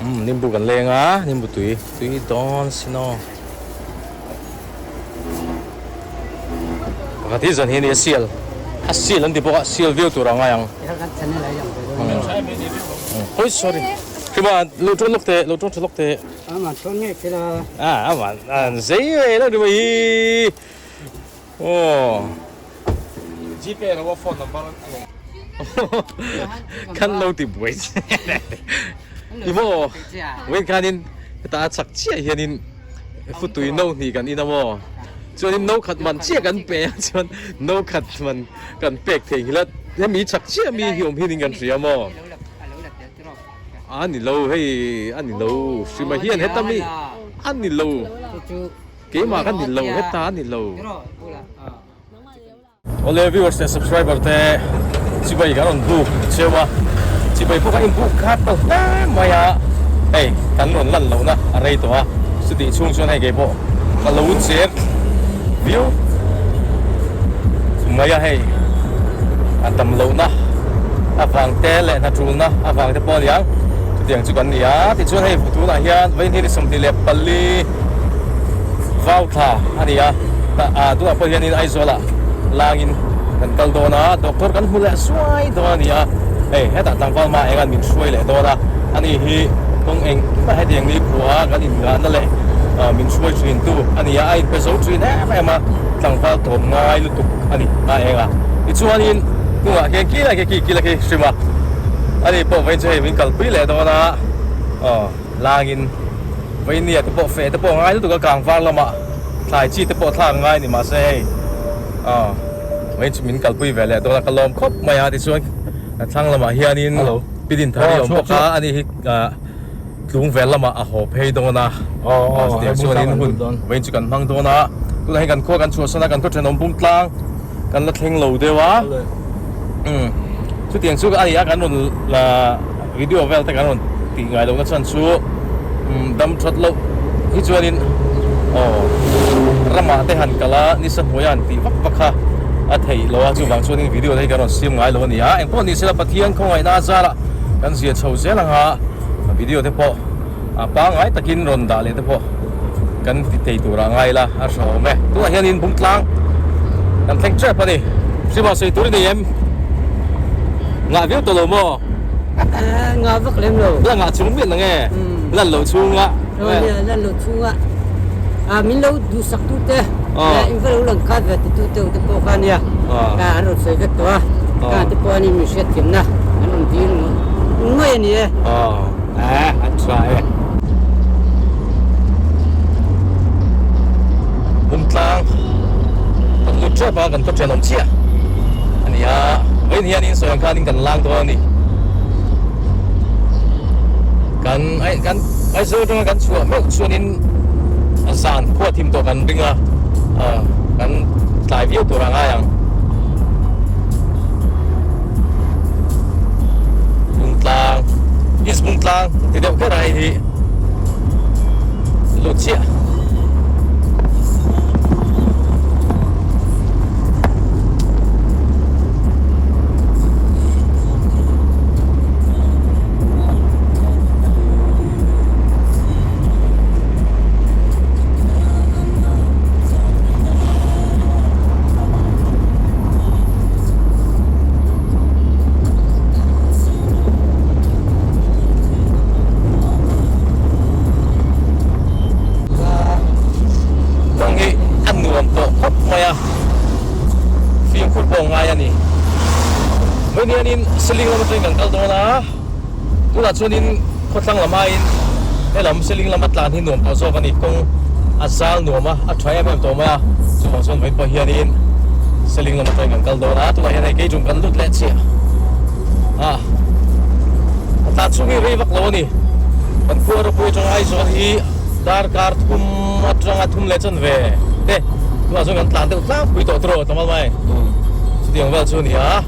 Umm nimbu kan leng a, nimbu tui tui dawn sin aw. Pakhat hi zan hi a ni a sial a sial an ti bawk a sial viau tur a ngai ang. Oi sorry Hrima lo ṭawn lawk teh lo ṭawn ṭha lawk teh. A aman an zei ve lo Hrima hi aw. Gpay lo a phone number a lo. Kan lo ti buai che i maw vawiin khanin heta a chak chiah hianin futui no hnih kan in a maw chuanin no khat man chiah kan pe a chuan no khat man kan pek thei nghilh a hemi chak chiah mi hi awm hianin kan hria maw a ni lo hei a ni lo hrima hian heta mi a ni lo keimah ka ni lo heta a ni lo. Awle viewers leh subscriber te chibai kan rawn buk cheu a, chibai pawh kan inbuk khat ta hle mai a, hei kan rawn lan lohna a rei tawh a, chutih chhung chuan hei keipawh ka lo cher viau mai a, hei a dam lohna avang te leh hna tulna avang te pawh a ni ang, chutiang chu kan ni a, tichuan hei tunah hian vawiin hi 24 vau thla a ni a. Ah tunah pawh hianin Aizawlah langin kan kal dawn a, doctor kan hmu leh suai dawn a ni a, hei hetah tlangval mah engan min hruai leh dawn a, ani hi kawng engkim a hetiang ni khua kan inngahna leh min hruai thin tu a ni a, a inpe zo thin em em a, tlangval tawm ngai lutuk a ni a eng a, tichuanin kungah khian kila khi khi kila khi hrim a, ani pawh vawiin chu hei min kalpui leh dawn a, aw langin vawinia te pawh feh te pawh ngai lutuk a kangvar lamah. Thlai chi te pawh thlak ngai ni mahse hei aw vawiin chu min kalpui ve leh dawn a ka lawm khawp mai a tichuan a thlang lamah hianin pi Dinthari a awm bawk a ani hi ah tlung vel lamah a haw phei dawn a chutiang chuanin hun vawiin chu kan hmang dawn a tunah hian kan khua kan chhuahsan a kan khaw thenawm bung tlang kan la thleng lo deuh a umm chutiang chu a ni a kan rawn la video vel te kan rawn tih ngai lohna chhan chu umm dam that loh hi chuanin aw ramah te han kal a nisa hnuaia han tih vak vak kha a theih loh a chuvang chuanin video te hi kan rawn siam ngai lo a ni a engpawh ni sela Pathian khawngaihna a zarah kan zia chho zel ang a video te pawh a pangngai takin rawn dah leh te pawh kan ti thei turah ngai ila a hrehawm e tunah hianin bungtlang kan thleng tep a ni hriba sawi tur i nei em ngah viau tawh lo maw ngah vak lem lo la ngah chung miah nang e lan loh chhunga lan loh chhunga a min lo duhsak tu te in va lo lang khat ve ti tu te te pawh kha nia an rawn sawi vek tawh a ka te pawh an in min hriatthiamna an rawn dil ngawih a ni e. Eh, an tha e. Bungtlang kan lut tep a, kan khaw thenawm chiah a ni a. Vawiin hianin sawi ang khanin kan lang dawn a ni. Kan ai kan Aizawl atanga kan chhuah meuh chuanin zan khua thim tawh kan ring a, kan tlai viau tur a ngai ang. Bungtlang East Bungtlang ti deuh kher a hei hi lut chiah. Kawng hi a nuam tawh khawp mai a, fimkhur pawh ngai a ni. Vawiin hianin Seling lam atangin kan kal dawn a, tunah chuanin khawthlang lam aiin helam Seling lama tlan hi nuam tawh zawk a ni. Kawng a zal nuam a, a tha em em tawh mai a, chuvang chuan vawiin pawh hianin Seling lam atangin kan kal dawn a, tunah hian hei keitum kan lut leh chiah a, a tlan chhung hi rei vak lo a ni. Kan khua ropui atanga Aizawl hi darkar thum atanga thum leh chan ve te tunah chuan kan tlan deuh tlangpui tawh tawh tamal mai chutiang vel chu a ni a,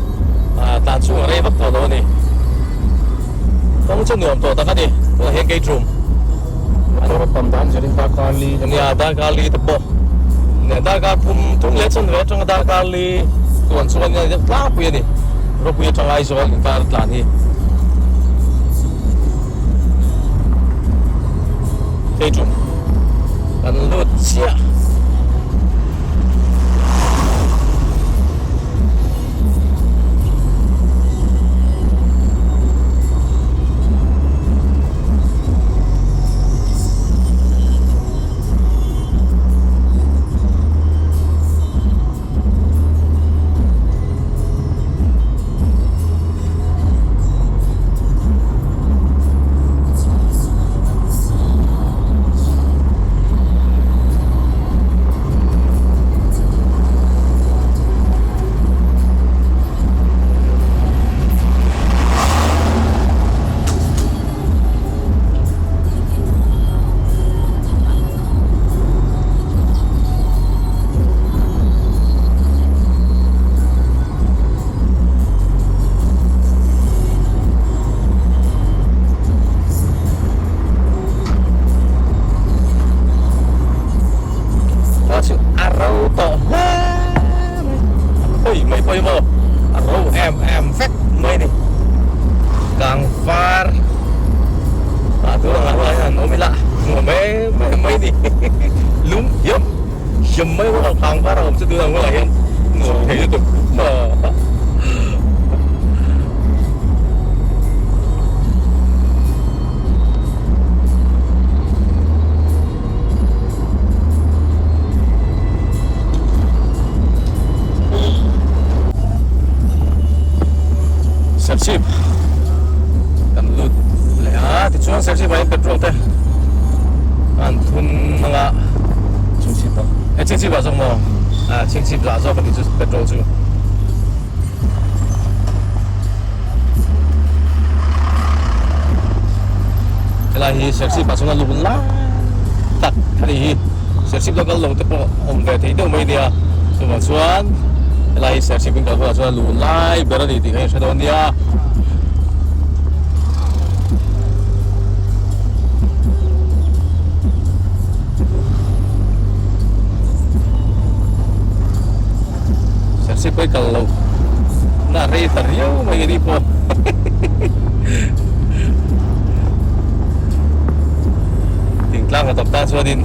tlan chhung a rei vak tawh lo a ni. Kawng chu nuam tawh tak a ni tunah hian keitum. Motor a pam dan zerin darkar li te pawh. Nia darkar li te pawh. Nia darkar thum thum leh chanve atanga darkar li tuan chuan nia deuh tlangpui a ni. Ropui atanga Aizawl inkar tlan hi. mai ni lum hiam hiam mai bawk a kang var a awm chu tunah hunah hian nuam thei lutuk Serchhip kan lut leh a tichuan Serchhip ah hian petrol te an thun anga Chhingchhip ah e Chhingchhip ah zawk maw ah Chhingchhip lah zawk a ni chu petrol chu. Helai hi Serchhip ah chuan a lut lai tak a ni hi Serchhip local lo te pawh awm ve thei deuh mai nia chuvang chuan helai hi Serchhip in kal hunah chuan a lut lai ber a ni tih kha in hre dawn nia. Serchhip pawh i kal lo na rei ta riau mai ni pawh Thingtlang hnathawk tan chuanin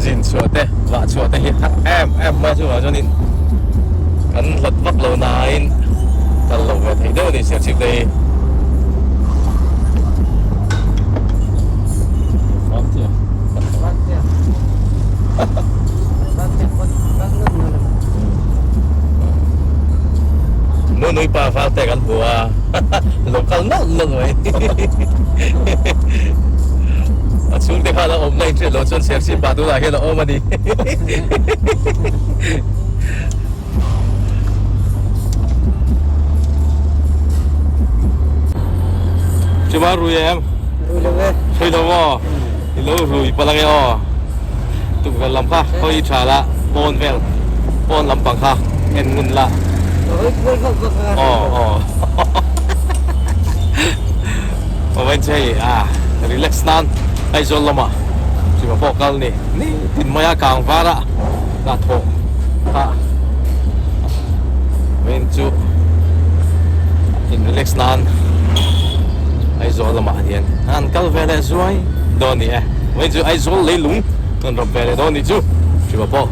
zin chhuah te vah chhuah te hi har em em mai chuvang chuanin kan hlat vak lo nain kal lo ve thei deuh a ni Serchhip te hi. Nunui pa fal te kan hmu a lo kal nawlh nawlh mai a chhungte khan a awmna inhriat loh chuan Serchhip ah tunah hian a awm a ni. Chuma rui em? Rui lo e. Rui lo maw? I lo rui palh ange aw. Tukverh lam kha hawi tha la pawn vel pawn lampang kha en ngun la. Ka hawi kual vak vak a. Aw aw. Vawiin chu hei a relax nan Aizawl lamah chuma pawh kal ni ni tin mai a kang var a. Hnathawh kha vawiin chu in relax nan Aizawl lamah hian an kal ve leh zuai dawn a ni e. Vawiin chu Aizawl leilung an rawp ve leh dawn a nih chu hriwa pawh.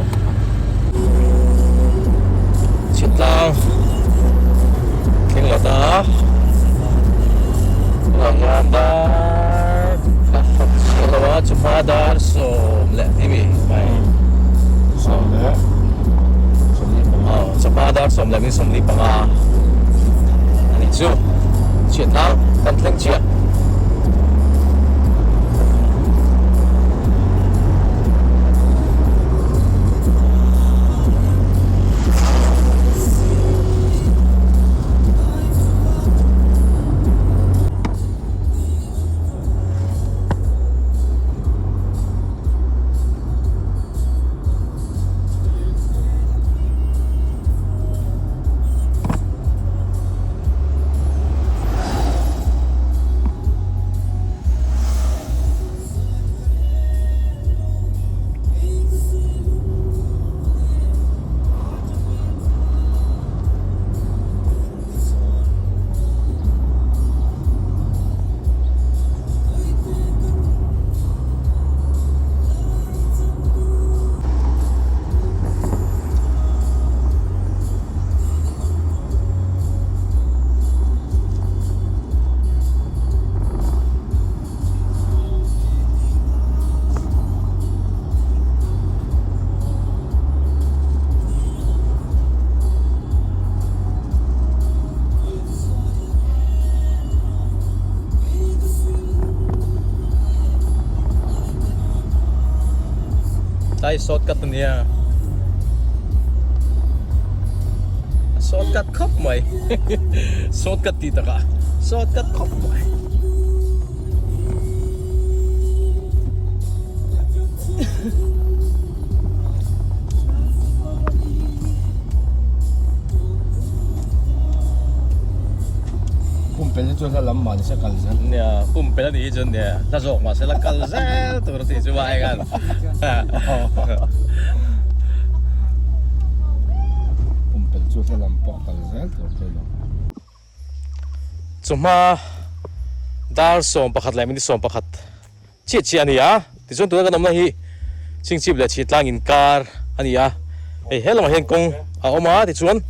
Chhitlang thleng leh ta tunah hian dar pakhat chiah lo a chawhma dar 10 ni mi mai. Chawhma dar 10:45 a nih chu chhiatna kan thleng chiah. Tlai shortcut a nia a shortcut khawp mai shortcut tih takah shortcut khawp mai. Pumpel hi chuan hla lam mah nise kal zel. Nia, pumpel a nih hi chuan nia, hla zawk mah se la kal zel tur a tih chu vai khan. Pumpel chu hla lam pawh a kal zel tur thei lo. Chawhma dar 11 leh minute 11 chiah chiah a ni a, tichuan tuna kan awmna hi. Chingchip leh Chhitlang inkar a ni a, hei he lamah hian kawng a awm a tichuan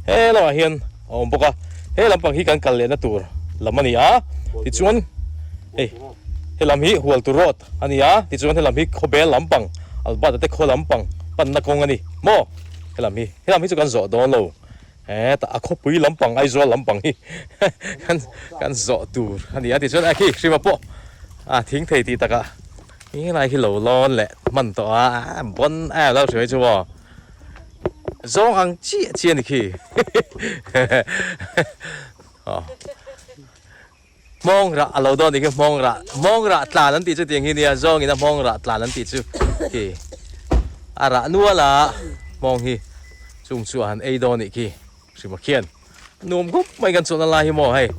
he lamah hian a awm bawk a, he lampang hi kan kal lehna tur lam a ni a, tichuan hei he lam hi Hualtu Road a ni a, tichuan he lam hi Khawbel lampang Albert-a te khaw lampang panna kawng a ni maw he lam hi, he lam hi chu kan zawh dawn lo. Hetah a khawpui lampang Aizawl lampang hi kan kan zawh tur a ni a tichuan a khi hrima pawh a thing thei tih takah helai hi lo lawn leh hman tawh a bon a lo hria chu maw zawng ang chiah chiah a ni khi aw hmawng rah a lo dawn a ni khi hmawng rah hmawng rah tlan an tih chu tiang hi nia zawng in a hmawng rah tlan an tih chu khi a rah nual a hmawng hi chung chu a han ei dawn anih khi hrima khian nuam khawp mai kan chawlhna lai hi maw hei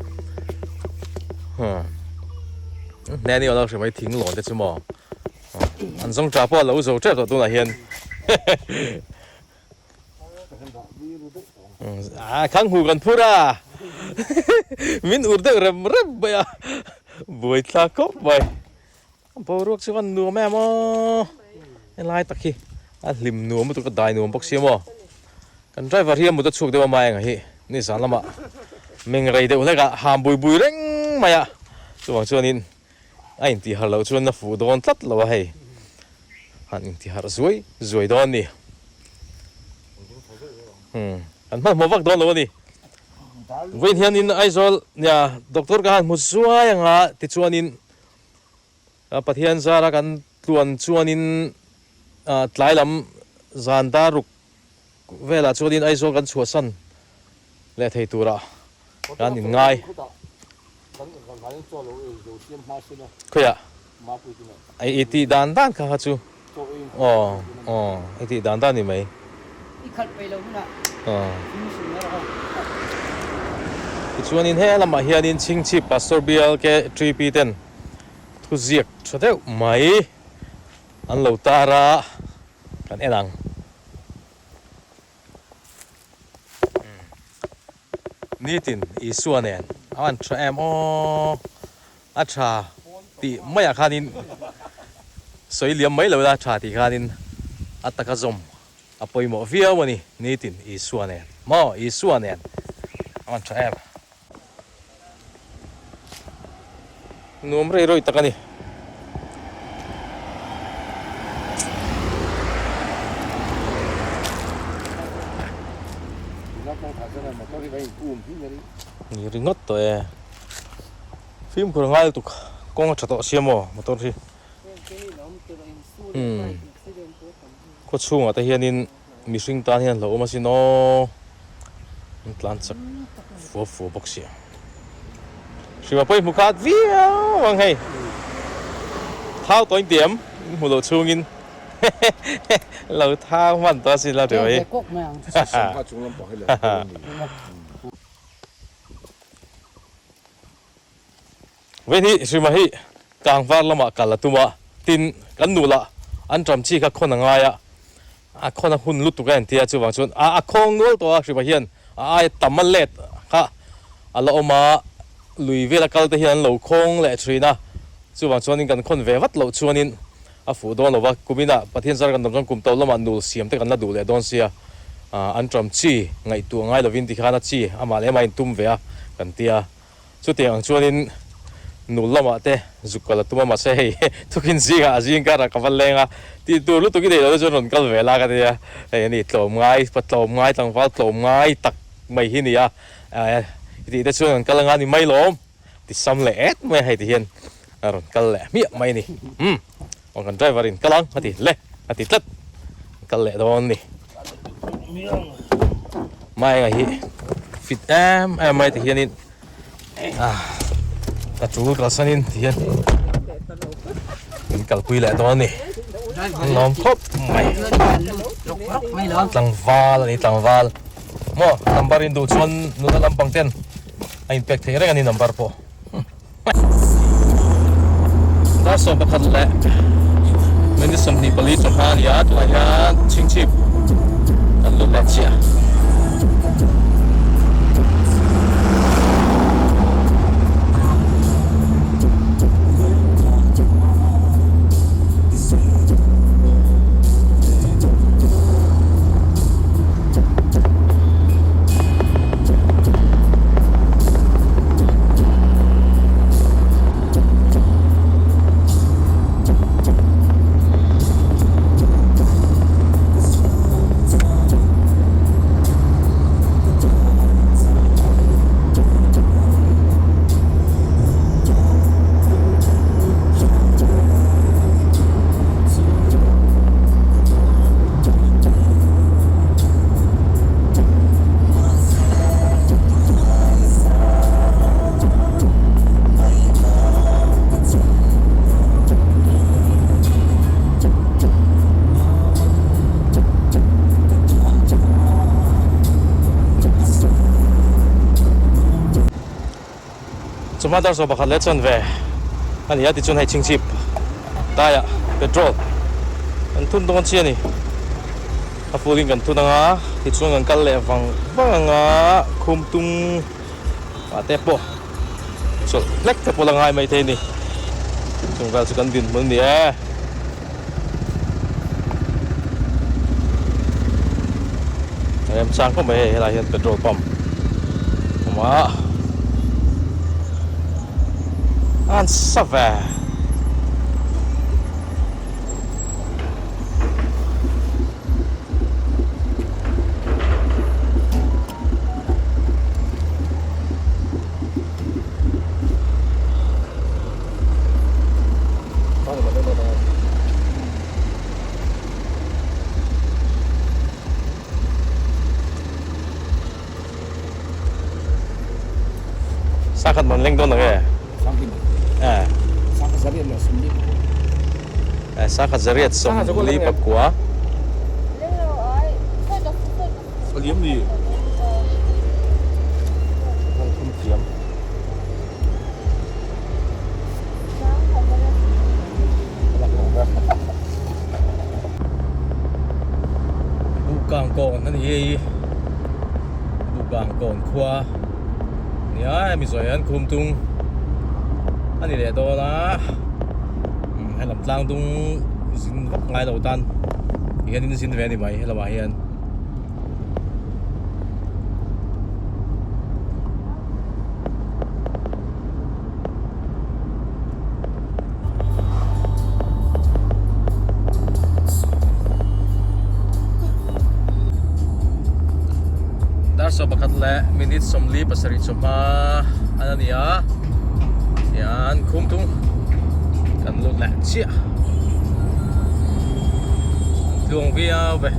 huh hne ni lo hrima hi thing lawn te chu maw an zawng tha pawh a lo zo tep tawh tunah hian A khang hu kan phur a min ur deuh rem rem mai a buai thlak khawp mai boruak chu a nuam em aw helai tak hi a hlim nuam lutuk a dai nuam bawk sia maw kan driver hi a mut a chhuak deuh a mai ang hi nizan lamah meng rei deuh hlek a ham bui bui reng mai a chuvang chuanin a intihharh loh chuan a fuh dawn tlat lo a hei han intihharh zuai zuai dawn a ni umm an hmanhmawh vak dawn lo a ni vawiin hianin Aizawl nia doctor ka han hmu zuai anga tichuanin Pathian zara kan tluan chuanin tlai lam zan dar ruk velah chuanin Aizawl kan chhuahsan leh thei turah kan inngai. Khawiah? I tih dan dan kha kha chu. Aw aw i tih dan dan ni mai. Aw. Tichuanin he lamah hianin Chhingchhip Pastor Bial KTP ten thuziak tha deuh mai an lo tar a, kan en ang. Nitin Isua nen a han tha em aw, a tha tih maiah khanin sawi liam mai lo ila a tha tih khanin a taka zawm a pawimawh viau a ni, nitin Isua nen maw Isua nen a han tha em. Nuam rei rawih tak a ni. Ni ringawt tawh e. Fimkhur a ngai lutuk kawng a tha tawh sia maw motor hi. Umm khaw chhungah te hianin Mihring tan hian hlauhawm asin aw, an tlan chak fua fua bawk sia. Hrima pawh i hmu khat viau ang hei. Thau tawh in tiam, in hmu loh chhungin lo thau hman tawh asin la hrima hi. Vei hi Hrima hi Kangvar lamah kal a tum a, tin kan nu lah an ṭam chi kha khawn a ngai a, a khawn a hun lutuk a entia chuvang chuan a a khawng nual tawh a Hrima hian a aia tam a let kha a la awm a, lui vela kal te hian an lo khawng leh thin a, chuvang chuanin kan khawn ve vat loh chuanin a fuh dawn lo va, kuminah Pathian zar kan dawm chuan kum to lamah nul siam te kan la duh leh dawn sia, an ṭam chi ngaihtuah ngai lovin tikhan a chi amah leh amah a intum ve a kan tia. Chutiang ang chuanin nul lamah te zuk kal a tum a, mahse hei thukin zingah a zing karah ka va leng a, tih tur lutuk i neih loh te chuan rawn kal ve la ka ti a, hei a ni tlawm ngai, pa tlawm ngai, tlangval tlawm ngai tak mai hi ni a, i tih te chuan rawn kal anga ni mai lawm ti sam leh et mai a hei ti hian a rawn kal leh hmiah mai a ni, umm aw kan driver in kal ang a ti le a ti tlat, kal leh dawn a ni. Maenga hi fit em em mai ti hianin a tul kalsanin ti hian min kalpui leh dawn a ni lawm khawp mai tlangval a ni tlangval maw number in duh chuan nula lampang ten a inpek theih reng a ni number pawh. Dar 11 leh minute 24 chawhma a ni a, tunah hian chhingchhip kan lut leh chiah. Chawhma dar sawm pakhat leh chuan ve a ni a tichuan hei chingchip daiah petrol kan thun dawn chi a ni. A full in kan thun ang a tichuan kan kal leh vang vang ang a khum tung ah te pawh chawlh hlek te pawh la ngai mai thei a ni. Chung vel chu kan dinhmun a ni e. Remchang khawp mai hei helai hian petrol pump a awm a an sa ve. Sangkhat man leng dawn ang e. Eh. Eh, sangkhat zariat sawmli pakua. Buhkang kawn a ni hei Buhkang kawn khua nia hemi zawh hian khum tung a ni leh dawn a helam tlang dung zin vak ngai lo tan hian in zin ve a ni mai helamah hian. Dar sawm pakhat leh minute sawmli pasarih chawhma an a ni a tihian khum tung kan lut leh chiah an tluang viau ve.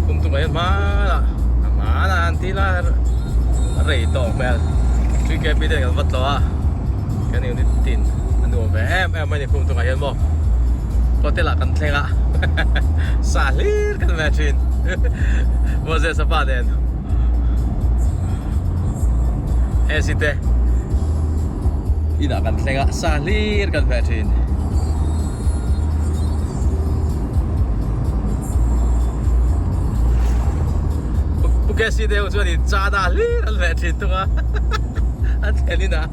Kum tumah hian hmanah hmanah an ti la rei tawh hmel tui KP te kan va tlawh a kan unit tin a nuam ve em em mai ni kum tumah hian maw hotel ah kan thleng a sa hlir kan ve thin Moses a pa nen AC te inah kan thleng a sa hlir kan ve thin. Pu KC te ho chuan in chana hlir an ve thin thung a an thlen inah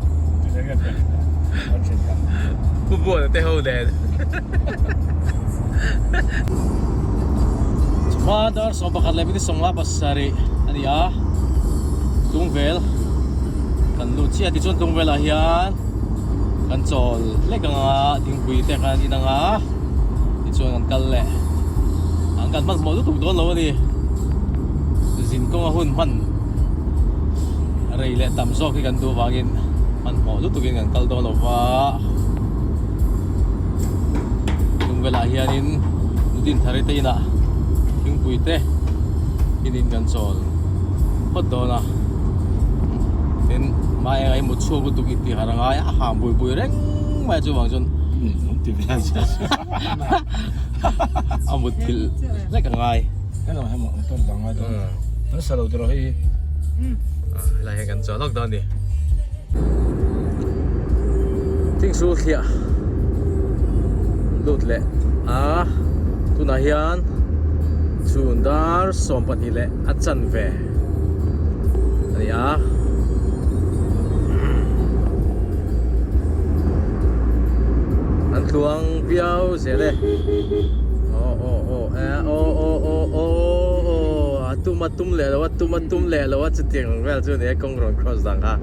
Pu Buana te ho nen. Chhuma dar 11 leh minute 57 a ni a Tlungvel kan lut chiah tichuan Tlungvelah hian kan chawl hlek ang a thingpui te khan in ang a tichuan kan kal leh an kan hmanhmawh lutuk dawn lo a ni zin kawnga hun hman rei leh tam zawk hi kan duh avangin hmanhmawh lutukin kan kal dawn lo va. Tlung velah hianin Nudin Thari te inah thingpui te inin kan chawl phawt dawn a tin hma eng a i mut chhuak lutuk i tih harh a ngai a ham bui bui reng mai a chuvang chuan a mut thilh hlek a ngai. Helai hian kan chawl lawk dawn a ni. Thingsul thliah lut leh a tunah hian chhun dar 12 leh a chanve a ni a. An tluang viau zel e aw aw aw e aw aw aw aw aw a tum a tum leh lo a tum a tum leh lo a chutiang ang vel chu a ni e kawng rawn cross dang kha.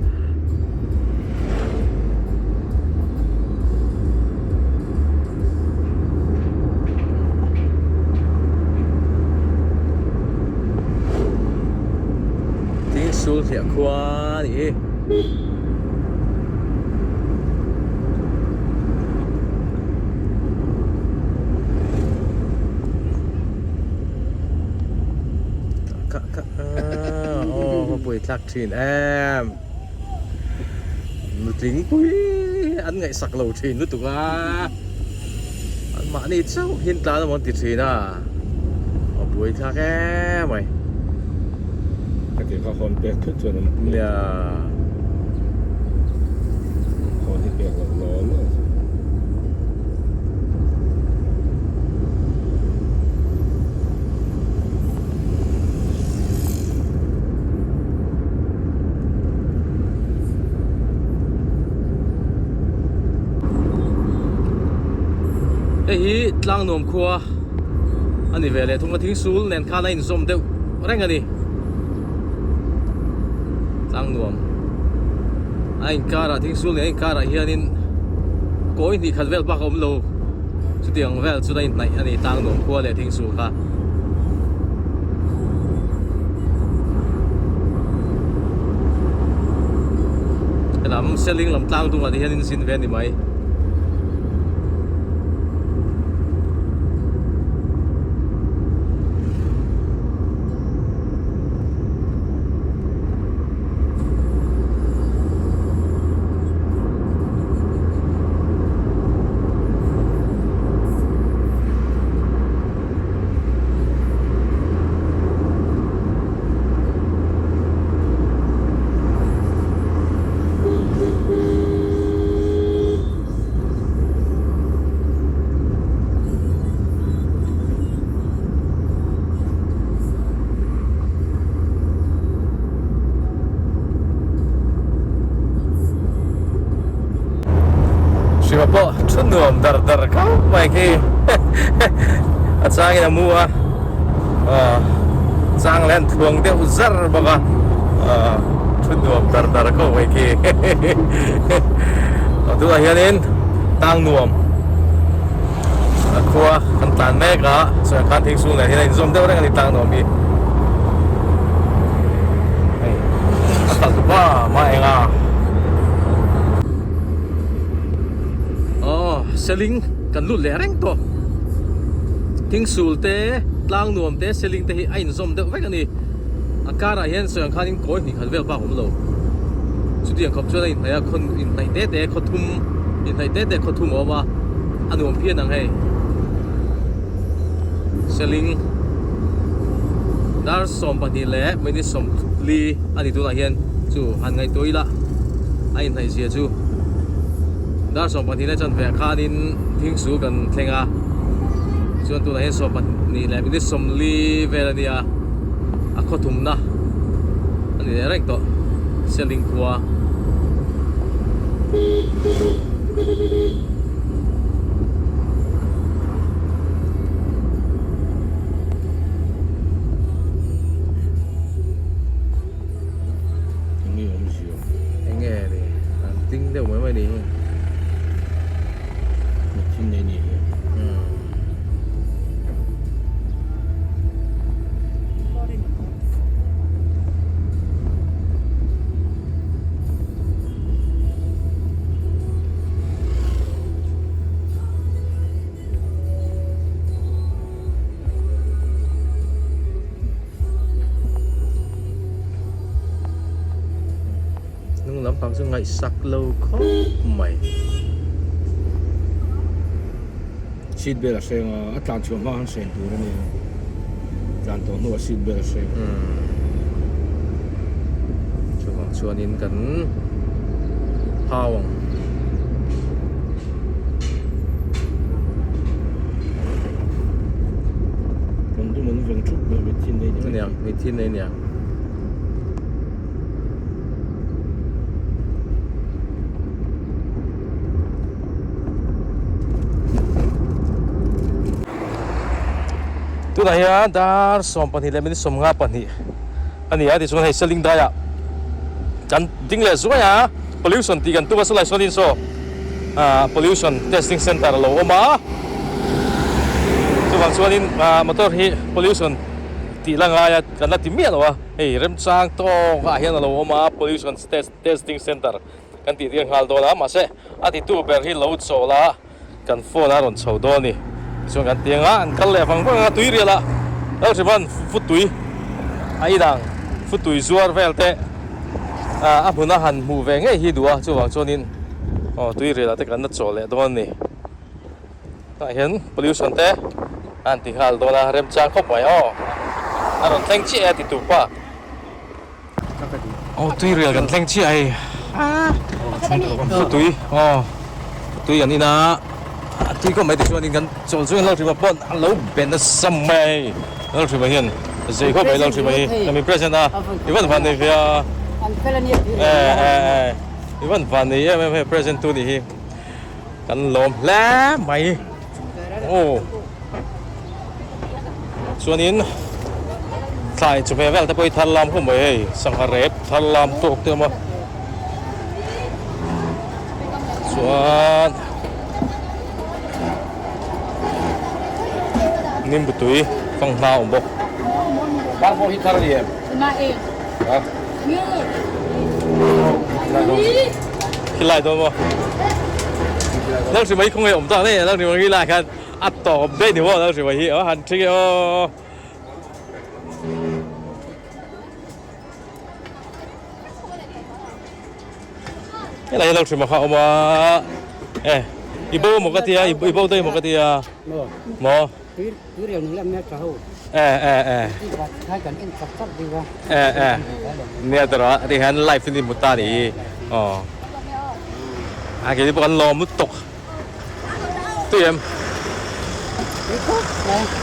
Thing sul hliah khua a ni hi. buaithlak thin em. Nutling pui an ngaihsak lo thin lutuk a, an mahni chauh hian tlan emaw an ti thin a, a buaithlak emai. Ka tih kha hawn pek thut chuan an Nia. Hawn hi pek loh law law. Hei hi Tlangnuam khua a ni ve leh thung a thingsul nen khan a inzawm deuh reng a ni Tlangnuam a inkarah thingsul nen a inkarah hianin kawi hnih khat vel bak a awm lo chutiang vel chu a inhnaih a ni Tlangnuam khua leh thingsul kha. Helam Seling lam tlang dungah te hian in zin ve a ni mai. Hriwa pawh thu nuam dar dar khawp mai khi a changin a mu a aw chang leh an thuang deuh zar bawk a aw thu nuam dar dar khawp mai khi aw tunah hianin tang nuam a khua kan tlan mek a chuan khan thing chhung leh hian a inzawm deuh reng a ni tlang nuam hi hei a kal tupa mah eng a. Aw seling kan lut leh reng tawh thingsul te tlang nuam te seling te hi a inzawm deuh vek a ni a karah hian sawi ang khanin kawi hnih khat vel bak a awm lo chutiang khawp chuan a inhnaih a khaw inhnaih te te khaw thum inhnaih te te khaw thum a awm a a nuam phian ang hei seling dar 22 leh minute 40 a ni tunah hian chu han ngaihtuah ila. a inhnaih zia chu dar 12 leh chanve ah khanin thingsul kan thleng a chuan tunah hian 12 leh minute 40 vel a nia a khaw thumna a ni leh reng tawh Seling khua. Enge awmzia? Enge ni? An ding deuh mai mai ni hi. Mitthi nei ni hi. Umm. Hnung lampang chu ngaihsak lo khawp mai. Seat belt a hreng a, a tlan chhuah hma khan hren tur a ni a, tlan tawh hnuah seat belt a hreng. Chuvang chuanin kan phau ang. Kan dum an veng thup mai mitthi nei ni mai. Aniang mitthi nei aniang. Tunah hian dar 12 leh minute 52 a ni a tichuan hei seling daiah kan ding leh zuai a pollution tih kan tum a sawlai sawn in saw ah pollution testing center a lo awm a chuvang chuanin ah motor hi pollution tih la ngai a kan la ti miah lo a hei remchang tawk ah hian a lo awm a pollution test testing center kan tih tir nghal dawn a mahse a titu ber hi lo chawl a kan phone a rawn chho dawn a ni tichuan kan ti ang a an kal leh vang vang ang a tui rial a Lalhriman futui a inang. Futui zuar vel te a hmun a han hmuh ve ngei hi duh a, chuvang chuanin aw tui rel ah te kan la chaw leh dawn a ni. Tah hian pollution te a han ti nghal dawn a, remchang khawp mai aw a rawn thleng chiah e a ti tu pa. Aw tui rel kan thleng chiah hei tui aw tui an in a tui khawp mai tichuanin kan chawl chu Lalhrima pawn a lo be nasa mai Lalhrima hian zei khawp mai Lalhrima hi ka mi present a i van van nei ve a e e e i van van nei em em hei present tu nih hi kan lawm hle mai aw. Chuanin thlai chawhmeh vel te pawh hi thar lam khawp mai hei sangha rep thar lam tawk te a awm a chuan nimbu tui fanghma a awm bawk. Khilai dawn maw? Lalhrimai khawnge awm tak nei Lalhrimai hi lai khan. A tawp daih ni maw Lalhrimai hi aw han ṭhing e aw. Helai hi Lalhrimai kha a awm a e i bo maw ka tia i bo daih maw ka tia maw e e e e e nia tawh a tihian live in i hmu ta a nih hi aw a keini pawh kan lawm lutuk. Tui em?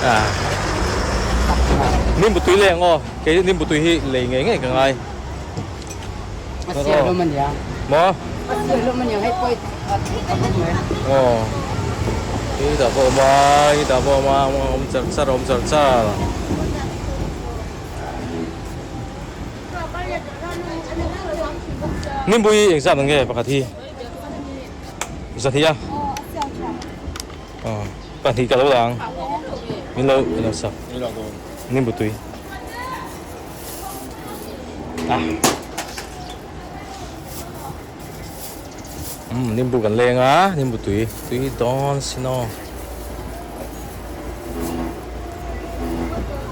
À. Nimbu tui leng aw. Kei nimbu tui hi lei ngei ngei ka ngai. A sial hlawm a nia. Maw? A sial hlawm a nia hei pawh a khawp mai. Aw. Hei dah pawh awm a, hei dah pawh awm a, awm char char awm char char. Nimbu hi engzat ang nge pakhat hi? Zahnih a pahnih ka lo la ang min lo min lo sak nimbu tui ah um nimbu kan leng a nimbu tui tui dawn sin aw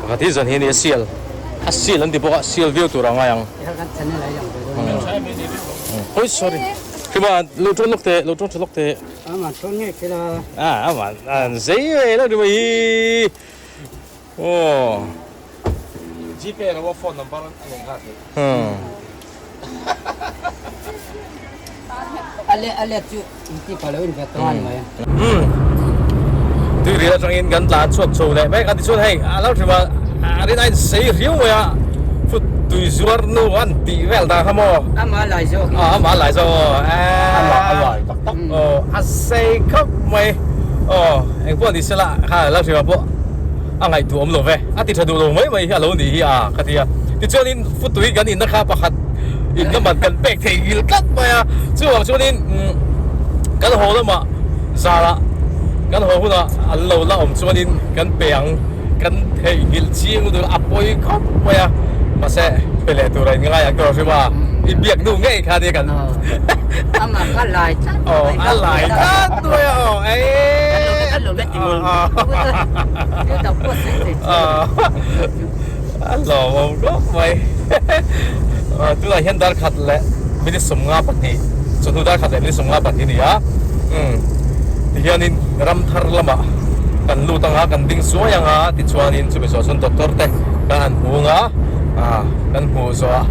pakhat hi zan hi a ni a sial a sial an ti bawk a sial viau tur a ngai ang oi sorry. Hriba lo ṭawn lawk teh, lo ṭawn ṭha lawk teh. Aman ṭawn ngei thil a. Ah, aman an zei ve lo hriba hi. Aw. Gpay lo a phone number a nei nghal thei. Hmm. A let a let chu inti pha lo in ve tawng a ni mai. Hmm. Tuiril atangin kan tlan chhuak chho leh mek a tichuan hei a lo hrim a a rin a in sei riau mai a fut tui zuar nu an tih vel dan kha maw Amah lai zawk a amah lai zawk aw A lai tak tak aw a sei khawp mai aw engpawh ni sela kha lo hrim a pawh a ngaihtuah awm lo ve a ti tha duh lo mai mai hi a lo nih hi a ka ti a tichuanin fut tui kan inna kha pakhat in la man kan pek thei ngil tlat mai a chuvang chuanin kan haw lamah Zarah kan haw hunah an lo la awm chuanin kan pe ang kan theihnghilh chiang lutuk a pawi khawp mai a mahse pe leh tur a in ngai ang tawh hrim a i biak nu ngei kha nia kan Amah kha lai tlat aw a lai tlat mai a aw Kan lo let ti mawlh A lawmawm khawp mai tunah hian dar khat leh minute 52 chawhnu dar khat leh minute 52 a ni a umm tihianin ram thar lamah kan lut anga kan ding suai anga tichuanin chumi zawh chuan doctor te kan han hmu anga ah kan hmuh zawh ah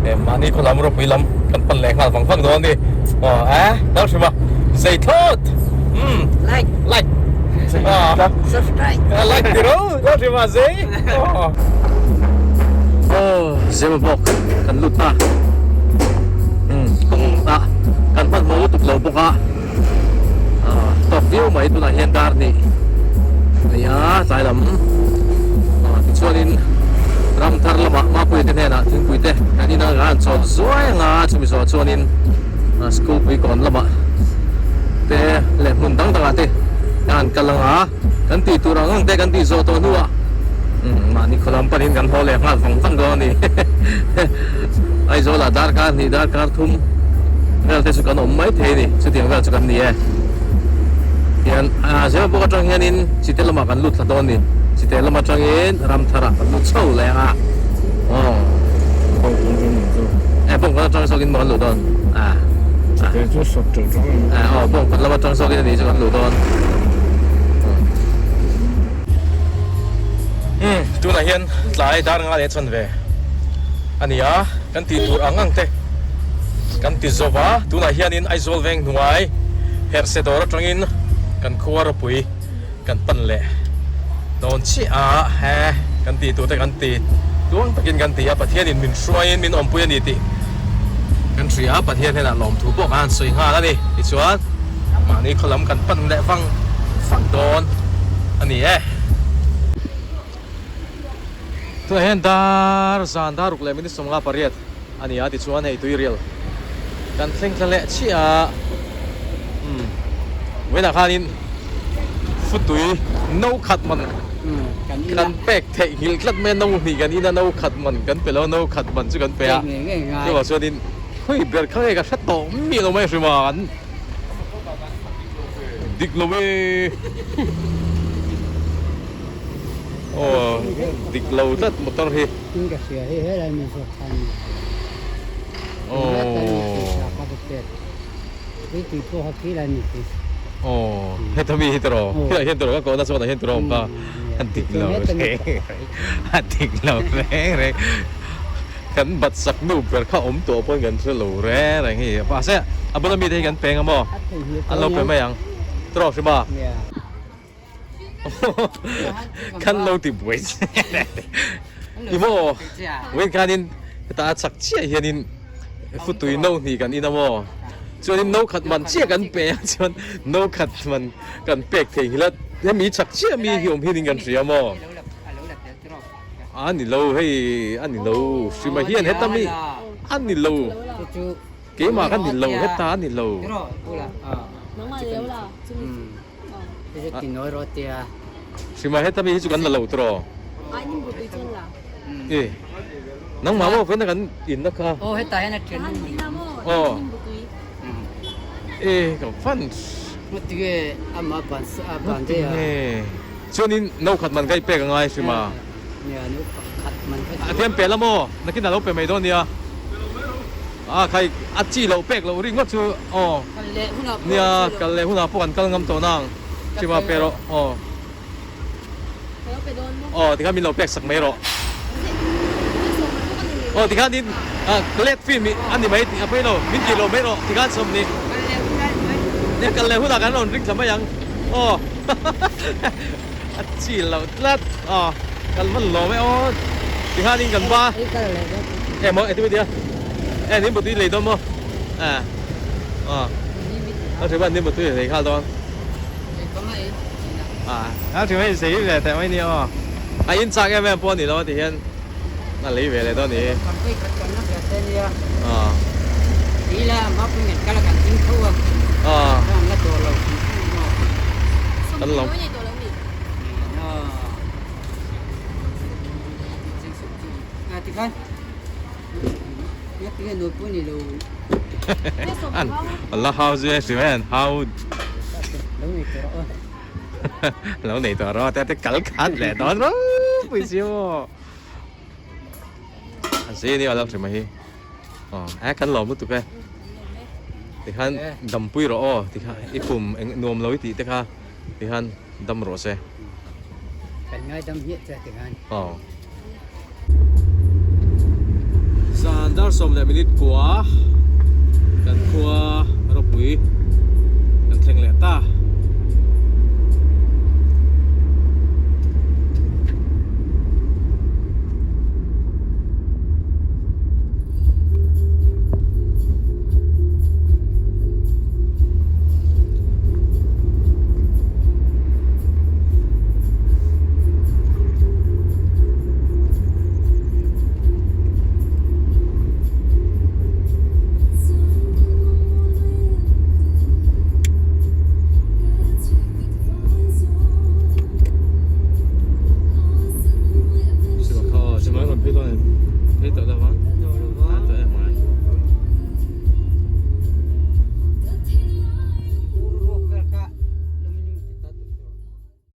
eh mahni khaw lam ropui lam kan pan leh nghal vang vang dawn a ni aw eh dal hrim a zei thlawt umm like like ah subscribe like ti ro dal hrim a zei aw aw Zemabawk kan lut ta umm kawng ah kan hmanhmawh lutuk lo bawk a ah tawk viau mai tunah hian dar hnih a ni a tlai lam ah tichuanin ram thar lamah Mapuia te hnenah thingpui te kan in a an chawn zuai anga chumi zawh chuanin ah school pui kawn lamah te leh hmun dang dangah te an kal anga kan tih tur ang ang te kan tih zawh tawh hnuah umm mahni khaw lam panin kan haw leh nghal vang vang dawn a ni Aizawlah darkar hnih darkar thum vel te chu kan awm mai thei a ni chutiang vel chu kan ni e tihian ah Zemabawk atang hianin Chite lamah kan lut thla dawn a ni Chite lam atangin Ramtharah kan lut chho leh ang a aw. atang zawkin maw kan luh dawn? Ah. Kei chu sawt teuh teuh a ni. Ah aw bawngkawt lam atang zawkin a nih chu kan luh dawn. Umm tunah hian tlai dar nga leh chanve a ni a, kan tih tur ang ang te kan ti zo va, tunah hianin Aizawl veng hnuai herhse dawr atangin kan khua ropui kan pan leh dawn chiah a, he kan tih tur te kan ti tluang takin kan ti a, Pathianin min hruaiin min awmpui a ni tih kan hria a, Pathian hnenah lawmthu pawh kan han sawi nghal a ni. Tichuan mahni khaw lam kan pan leh vang vang dawn a ni e. Tunah hian dar zan dar ruk leh minute 58 a ni a, tichuan hei tuirial kan thleng thla leh chiah a, umm vawiinah khanin futui no khat man kan pek theih nghilh tlat mai a, no hnih kan in a, no khat man kan pe lo a, no khat man chu kan pe a, chuvang chuanin khawi ber kha nge ka hre tawh miah lo mai hrim a, an dik lo e. Aw dik lo tlat motor hi. In ka hria hei helai mi zawk khan ni. Aw. Tui tui pawh kha khi lai mi khi. Aw heta mi hi tiraw khilai hian tiraw ka kohna chuan ah hian tiraw awm ka a dik lo reng a dik lo reng reng kan bat sak nu ber kha awm tawh pawn kan hre lo reng reng hei mahse a bula mite hi kan peng a maw an lo pe mai ang tiraw Hrima. Kan lo ti buai che i maw vawiin khanin heta a chak chiah hianin futui no hnih kan in a maw chuanin no khat man chiah kan pe a chuan no khat man kan pek thei nghilh a hemi chak chiah mi hi awm hianin kan hria maw a ni lo hei a ni lo hrima hian heta mi a ni lo keimah ka ni lo heta a ni lo. Hrima heta mi hi chu kan la lo tiraw? E nangmah maw vena kan in na kha. Aw e ka van chuanin no khat man kha i pek angai Hrima. A thiam pe la maw? Nakin a lo pe mai dawn nia. A khai a chi loh pek loh ringawt chu aw. Nia kal leh hunah pawh kan kal ngam tawh nang. Chima pe rawh aw. Aw tikhan min lo pek sak mai rawh. Aw tikhan in let film a ni mai tih a pawi lo. Min tih loh mai rawh tikhan 20. Nia kal leh hunah kan rawn ring thla mai ang aw. A chi loh tlat aw kal hman lawm e aw tikhanin kan ba e maw engtin maw e nin butui lei dawn maw e aw a hri ban nin butui lei nghal dawn a a hri mai sei ve teh mai ni aw a in chak em em pawh a ni lo a ti hian a lei ve leh dawn ni aw aw kan lo An la hau zui a hrim e an hau lo nei tawh rawh te te kal khat leh dawn ropui si maw a zui ania lo hrim a hi aw e kan lawm lutuk e tikhan dampui rawh aw tikhan i pum eng nuam lo i tih te kha tikhan dam rawh se. Kan ngaidam hmiah che tikhan. Aw. Zan dar 10 minute kua kan khua ropui kan thleng leh ta.